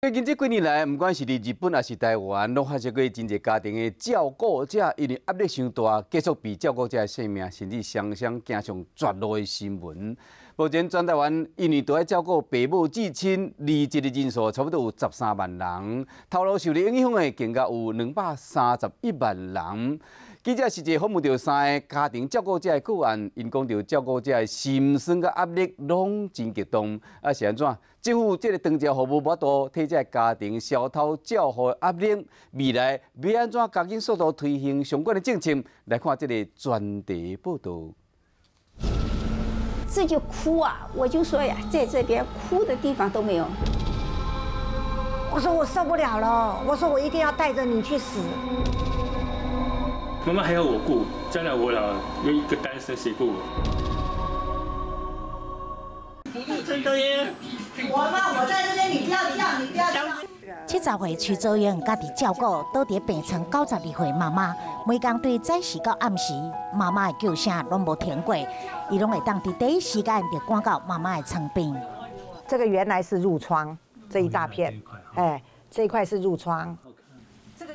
最近這幾年來，毋管是佇日本抑是台灣，攏發生過真濟家庭的照顧者因為壓力傷大，結束被照顧者的性命，甚至雙雙走上絕路的新聞。目前全台灣因為著愛照顧爸母至親離職的人數，差不多有13萬人，頭路受著影響的更加有231萬人。記者實際訪問著三个家庭照顧者的個案，𪜶講著照顧者的心酸佮壓力攏真激動。啊，是按怎？政府這个長照服務無法度替這个家庭消除照護的壓力，未來欲按怎加緊速度推行相關的政策？來看這个專題報導。這就哭啊！我就說呀，在這邊哭的地方都沒有。我說我受不了了，我說我一定要帶着你去死。媽媽還要我顧，將來我老了有一個單身誰顧我？我媽，我在這邊，你不要叫，你不要叫。70歲崔祖英家己照顧倒佇病床92歲媽媽，每工對早時到暗時，媽媽的叫聲攏無停過，伊攏會當佇第一時間就趕到媽媽的床邊。這個原來是褥瘡，這一大片，哎，這一塊是褥瘡。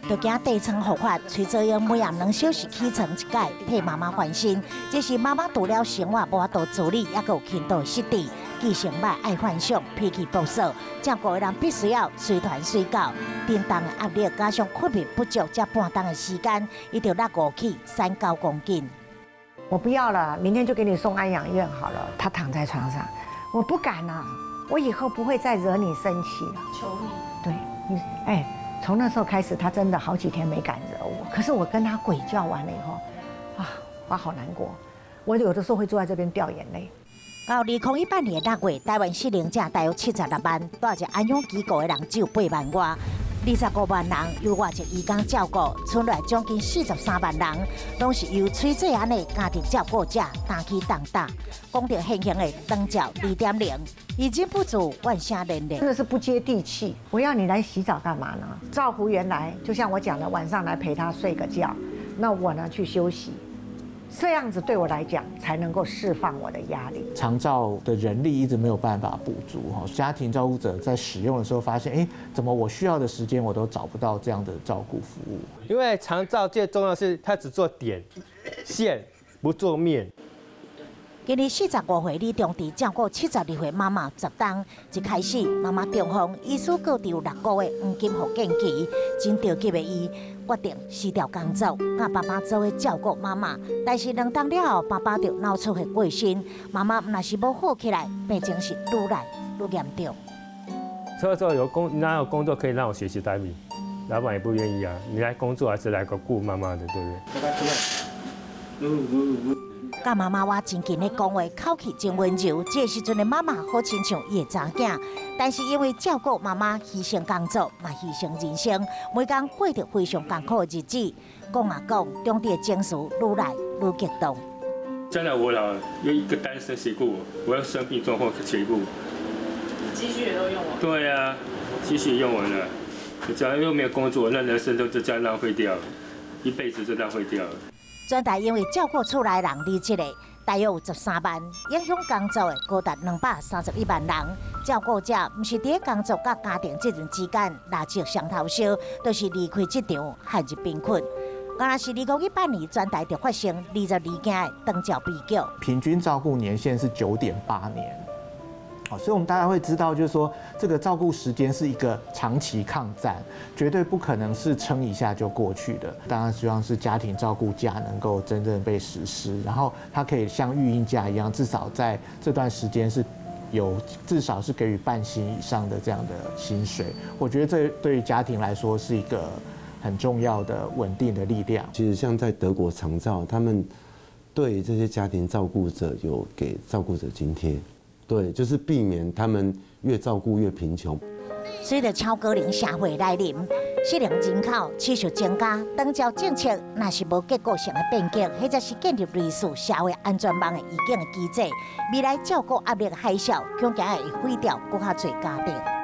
就驚疔瘡復發，崔祖英每暗2小時起床一擺，替媽媽翻身。這是媽媽除了生活無法度自理，猶閣有輕度失智，記性䆀，愛幻想，脾氣暴躁，照顧的人必須要隨傳隨到。沉重的壓力加上睏眠不足，這半冬的時間，伊就落5去瘦9公斤。我不要了，明天就給你送安養院好了。他躺在床上，我不敢了，我以後不會再惹你生氣了。求你。對，你哎。從那時候開始，他真的好幾天沒敢惹我。可是我跟他鬼叫完了以後，啊，我好難過。我有的時候會坐在這邊掉眼淚。到2018年6月，台灣失能者大約76萬，蹛佇安養機構的人只有8萬外，25萬人由外籍移工照顧，賰來將近43萬人，攏是由崔這按的家庭照顧者擔起重擔。講著現行的長照2.0，伊忍不住怨聲連連。真的是不接地氣。我要你來洗澡幹嘛呢？照護員來，就像我講的，晚上來陪他睡個覺，那我呢去休息。這樣子對我來講，才能夠釋放我的壓力。長照的人力一直沒有辦法補足哈，家庭照顧者在使用的時候發現，哎，怎麼我需要的時間我都找不到這樣的照顧服務？因為長照最重要是，它只做點線，不做面。今年45歲李中弟照顧72歲媽媽10冬，一開始媽媽中風，醫師告知有6個月黃金復健期，真著急的伊決定辭掉工作，佮爸爸做伙照顧媽媽。但是2冬了後，爸爸就腦出血過身，媽媽若是無好起來，病情是愈來愈嚴重。這時候有工，哪有工作可以讓我學習待命？老闆也不願意啊，你來工作還是來個顧媽媽的，對不對？佮媽媽倚真近咧講話，口氣真溫柔。這个時陣的媽媽好親像伊的查囝，但是因為照顧媽媽犧牲工作，嘛犧牲人生，每工過著非常艱苦的日子。講啊講，中弟的情緒愈來愈激動。將來我老了，有一個單身誰顧我？我要生病狀況誰顧我？積蓄也都用完。對啊，積蓄用完了，假如又沒有工作，那人生都就這樣浪費掉了，一輩子就浪費掉了。全台因為照顧厝內人離職的，大約有13萬，影響工作的高達231萬人。照顧者毋是佇工作佮家庭責任之間拉扯雙頭燒，就是離開職場陷入貧困。敢若是2018年，全台就發生22件的長照悲劇。平均照顧年限是9.8年。好，所以我們大家會知道，就是說這個照顧時間是一個長期抗戰，絕對不可能是撐一下就過去的。當然希望是家庭照顧假能夠真正被實施，然後它可以像育嬰假一樣，至少在這段時間是有至少是給予半薪以上的這樣的薪水。我覺得這對於家庭來說是一個很重要的穩定的力量。其實像在德國長照，他們對這些家庭照顧者有給照顧者津貼。對，就是避免他們越照顧越貧窮。隨著超高齡社會來臨，失能人口持續增加，長照政策若是無結構性的變革，或者是建立類似社會安全網的預警的機制，未來照顧壓力海嘯，恐驚會毀掉閣較濟家庭。